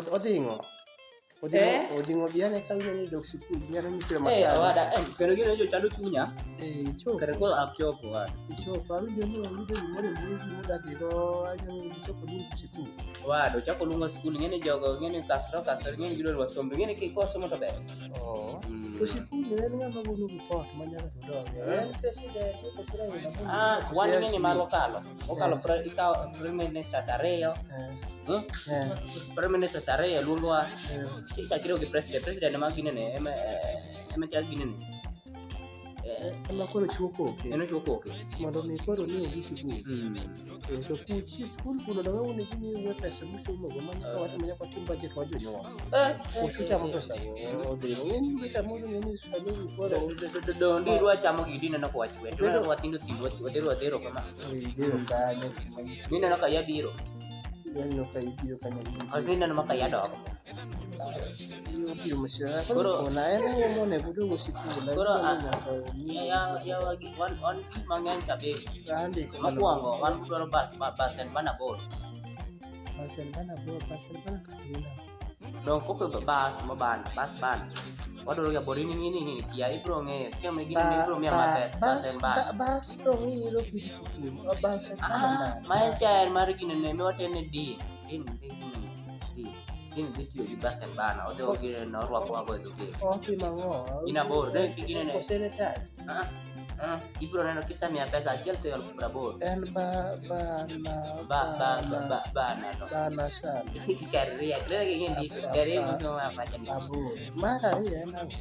Odhing'o. Eh? Odhing'o bi ane ka winjo ni dok sikul nyalo nyithindo Eh, masani. owada, kendo gino nyocha chando chunya. Eh, ichopo. Kare koro ak chopo owada. Ichopo. Awinjo ni wayudo gimoro e mbui mudwa dhigo, awinjo ni ichopo ni sikul. Owada, ochako luonga sikul, ing'e ni jogo, ing'e ni kasro kasro, ing'e ni gidwaro wasombe, ing'e ni kwasomo to ber. Oh. To sikul ni en ng'ama golo report ma nyaka to donge. En president koso Raila Amolo Ah, koso wan ing'e ni SG? marwa okalo. Okalo ikawo prime ministers ariyo. Eh, Eh? eh, Prime ministers ariyo luongowa. eh. Chakre gi president, president ema ginene, ema ema chal ginene. Eh, Ema koro chiwo koke. en ochiwo koke. Mondo mi koro ni odhi sikul. Eh, to kuchi sikul kuno donge un gimiyo pesa musomogo ma nyaka watimo nyaka watim budget wa jonyuol. Eh, Koso chamo pesa go odhi. Ng'eny pesa moro ng'eny family koro Dondi idwa chamo gidi ineno ka wach wendo. Ineno ka wathindo thindo wadhero wadhero kama. ibiro kanyo kuma nitie. Ineno ka ya biro. Ineno ka ibiro kanyo. Koso ineno ma ka ya dok. Ibiro masira. Koro- Koro kona en ang'o monego oduog e sikul. Koro, Ang'o ah, nyaka omi- Ya ya wagi wan wan gik mang'eny kabisa. Andiko mana- Mokwongo wan dwaro bas bas en bana aboro. Bas en bana aboro, bas en bana kata gina. Dong koko bas mo ban bas ban. Wadwaro gi aboro in ing'e ni ing'e kia ibro ng'eyo kia me gini ibro miya ma pesa bas en ban. Bas dong iidho kidhi sikul. Bas en bana Ah, nade? ma en cha en mar gini ne miwatene din. Din dhi gini. Din. Din dhi tiyo gi bas en bana. Odhi gini no orwako wago e dho gate. Otimo ang'o? Gin aboro, dong gini ne. Koso en e tai? Ah, ah, ibro neno kisemiya pesa achiel siling alufu praboro. En ba ba na Ba ba ba ba ba na no. ba na sana. Kariya, kariya ging'e ndiko, kariya mundo ma pacha ni. Aboro. Mar ariyo en ang'o?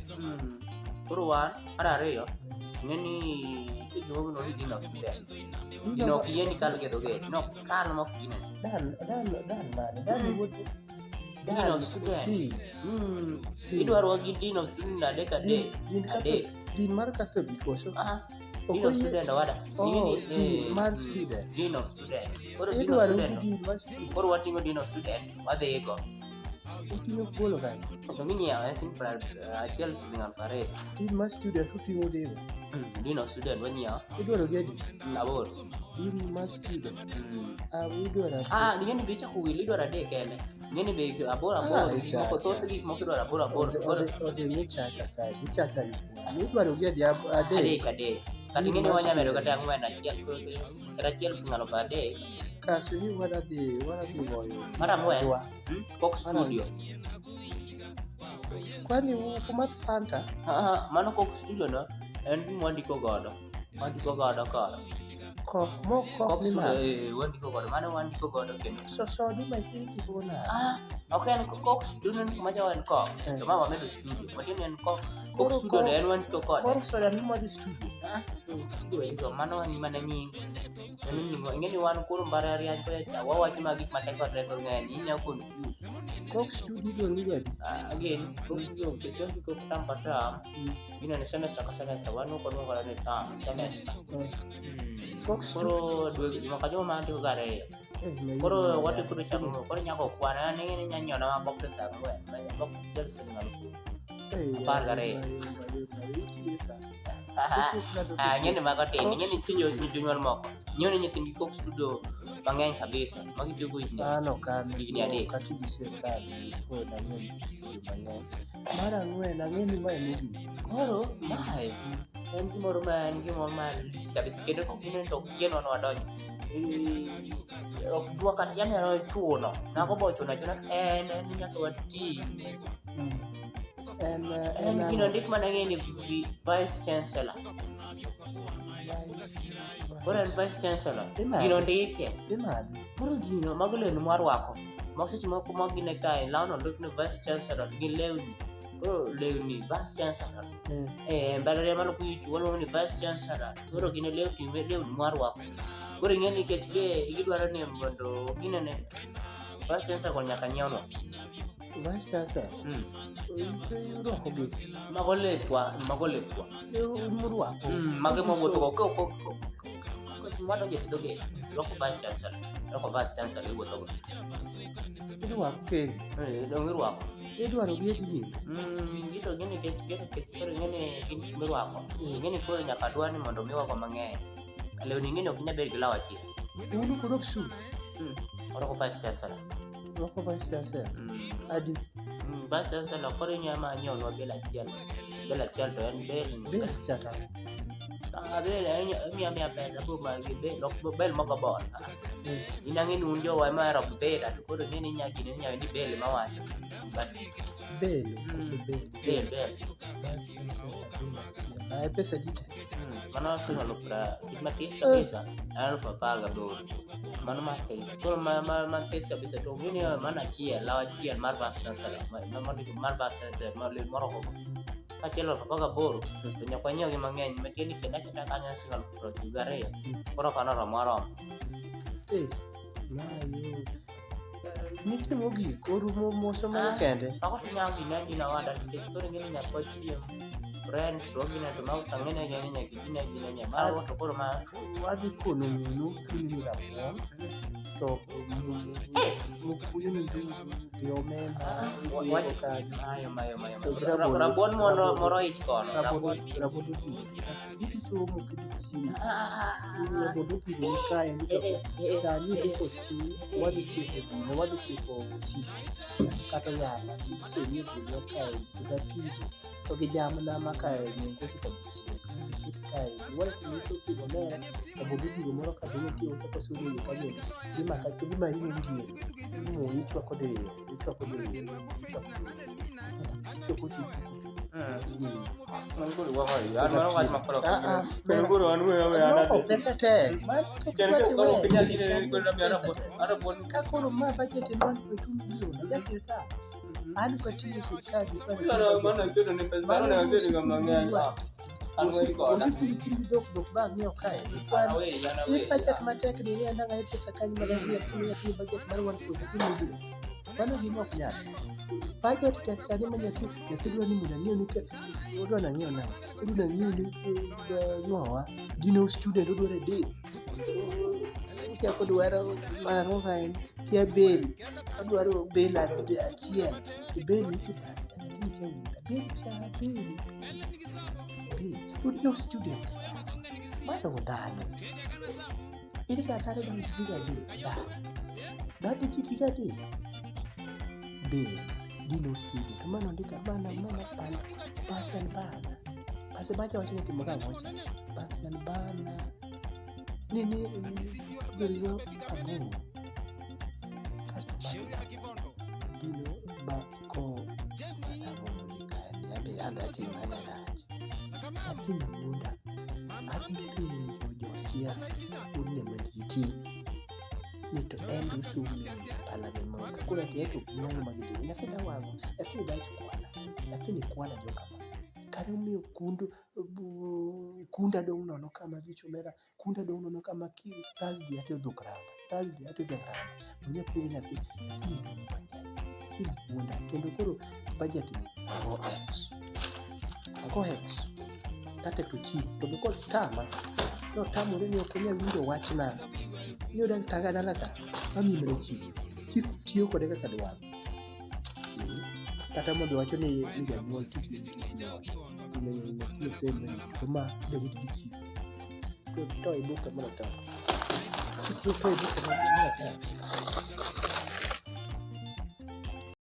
Koro wan, mar ariyo, ing'e ni nitie gima iluongo ni dean of students. Gino ok yie ni kal gi e dho gate. No, kal mok ginene. Dan dan dan mane? Dan wuoth. Dean of student. Dean. Dean. Idwaro gi dean of student adek adek. Dean Adek. Catholic. Dean mar Catholic koso? Ah, Ok dean of oyie- student owada. Oh, Ing'e ni, dean eh, mar student. Dean of student. Koro dean of Idwaro gi student. dean mar student. Koro wating'o dean of student, wadhigo. Uting'o golo kanyo. To minyiewo en siling achiel siling alufu ariyo. Dean mar student uting'o dhigo. Dean of student wanyiewo Idwaro gi adi? aboro. Dean mar student. Ah, idwaro aboro. Ah, ing'e ni be ichako wil idwaro adek kende. Ing'e ni be aboro Ah, aboro. Gik ichacha. moko thoth gik moko idwaro aboro aboro. Koro Odhi mi chacha kae. Gichacha gi kwan. Idwaro gi adi? Adek. adek adek. Kata ing'e ni wanya medo kata ang'wen achiel koro kata achiel siling alufu adek. Kaso ni wadhi wadhi goyo. Mar ang'wen. Adwa. Coke Studio. Kwani umadh Fanta? Ah, mano Coke Studio no en gima wandiko godo. Wandiko godo koro. Kok mok kok Coke ni Studio madh. eh wandiko godo. Mano wandiko godo kendo. So sodi ma indiko nade? Ah, ok en Coke Studio ni kuma en Coke. Eh. To ma wamedo studio. Matiende en Coke. Coke Koro Studio no Coke- en wandiko kode. Koro soda mimadho e studio. Ah, studio en mano en mana nying. Mano nying. Ing'e ni wan koro mbalariany kocha cha wawacho ma gik mateko teko ng'eny inya confuse. Coke studio idwaro gi adi? Ah, again, Coke Studio nikech wandiko term ka term, ginene semester ka semester, wan ok waluongo ni term, semester. Eh, Coke studio. Koro dwe juma ka juma wandiko ga ariyo. Eh, ma Koro idwaro watiko adi? to chako koro nyaka okwan an ing'e ni inya nyiewo na boxes ang'wen, box achiel siling alufu Eh, apar gariyo. itiyo ka. Ah, ing'e ni mago tin, ing'e ni nitie jonyuol moko nyiewo ne nyithindgi Coke Studio mang'eny kabisa, ma gitiyogo higni An ok an higni adek. ok ati gi sirkal koro ang'e ni studio mang'eny. Mar ang'wen ang'e ni mae mogik. Koro mae en gimoro ma en gimoro ma lich kabisa kendo kok gineno to ok giyienwa ni wadonj. Eh, ok dwa kata yani ochuno, dhako be ochuno achuna en en nyaka wati. En En en gino ndik mana ng'e ni vice chancellor. Koro en vice chancellor. Imadhe. Gino ndike. Imadhe. Koro gino mago lewni mwarwako. Ma seche moko ma gine kae lawno ondik ni vice chancellor gin lewni. Koro lewni vice chancellor. Eh, Eh, mbalariany malo kuichu waluongo ni vice chancellor. Koro gin lewni lewni mwarwako. Koro ing'e ni nikech be gidwaro ni mondo ginene vice chancellor kon nyaka nyiewnwa. Vice chancellor. Irwako gi. Mago lepwa, mago lepwa. Murwako. Mago mawuotho go ko ko ko mwadonjo e dho gate, rwako vice chancellor, rwako vice chancellor iwuotho go. Irwako kendi. Eh, dong irwako. Idwaro gi adi gini? Gito gini nikech gin nikech koro ing'e ni gin gik mirwako. Ing'e ni koro nyaka dwa ni mondo miwago mang'eny. Lewni ing'e ni ok inyal bedo gi law achiel. Un ok urwak suit? Orwako vice chancellor. Moko vice chancellor. Adi. Vice chancellor koro inya ma nyiewonwa bel achiel. Bel achiel to en bel. Bel chata. Ah, bel imiya miya pesa bo ma gi bel ok bel moko bor. In ang'e ni un jowa ema ohero mpira to koro ing'e ni inya gini inya ni bel ema wacho. But Bel koso bel. Bel bel. Vice chancellor bel achiel. Ah, pesa di te. Mano siling alufu matis kabisa en 18,000. Mano matis. Koro matis kabisa to gini mano achiel law achiel mar vice chancellor mar vice chancellor moro go. Achiel 18,000 to nyaka wanyiew gi mang'eny matiende ni kenda keta kanyo siling 92,000. Koro kano oromo oromo. Eh, mayo. Nitie mogik orumo moso mana kende. Mago to inyalo gine agina wada nikech koro ing'e ni nyaka wachiem. Rent wagine to mago to ang'e ni gine nyaka igine agina nyaka. Mago to koro ma Wadhi kono minu pimo rabuon to mukuyo ni njugu gi omena gi kanyo. Mayo mayo mayo. To gi rabolo. Rabuon moro moro ich kono. Rabolo Rabuon. rabolo odhiro. Idhi somo kidhi chiemo. Rabolo odhiro ni kae ni to sani idhi kosti wadhi chiko gino wadhi chiko sisi kata yala tisomi e gunia kae to gapimo to gi jamna ma kae nyongoche to chiek idhi ket kae wala nyiso ki omera rabolo odhiro moro ka be nitie chako somo e kanyo gimaka to gima ring'o diere imoyo ichwako diriyo ichwako diriyo ichwako diriyo ichwako ti Ah, ah, no, pesa tek. Ka koro ma budget en 1.2 million, aja sirkal. An katiyo e sirkal osipilipili gi dhok dhok ba ang'iewo kae. Kwan i budget matek ni ni andang'a e pesa kanyo mana ni ating'o ating'o budget mar 1.2 million. Mano gima ok nyal. Budget tek sani ma nyathi nyathi dwa ni mondo ang'iew ni ka odwa ni ang'iew nang'o? Odwa ni ang'iew ni ng'owa dino student odwaro adek. Ochako dwaro marang'o kaen kia bel odwaro bel achiel to bel nitie pesa nyathini kia wuonda bel cha bel bel odino student mano dhano. Ere kaka dhano ji tigo adek dhano dhano ji tigo adek bel dino student mano ndika mana mana pasan bana pase bacha wacho ni timo gang'o cha pasan bana ni ni diriyo aboro kasto mano dino ba ko madamo ni kae abe an atimo mana rach nyathini wuonda adhi penjo josia wuod Nyamaditi ni to en osomo e mbalariany ma koro ati eto nang'o ma gitimo nyathi dawang'o nyathini dach kwala nyathini kwala jokama kare omiyo kund kunda dong' nono kama gi omera kunda dong' nono kama ki Thursday ati odhuk ranga Thursday ati odhi ranga onya puonj nyathi nyathini dong' mang'eny nyathini wuonda kendo koro budget ni ago x ago x kata to chief to be kotama notamore ni ok onyal winjo wachna ni odak thaga dala ka amiyi mana chief chief tiyo kode kaka dwaro kata mondo wacho ni ni janyuol kik nyuol nyathi oseme to ma bedo gi chief to to ibuke marateng chief to to ibuke marateng.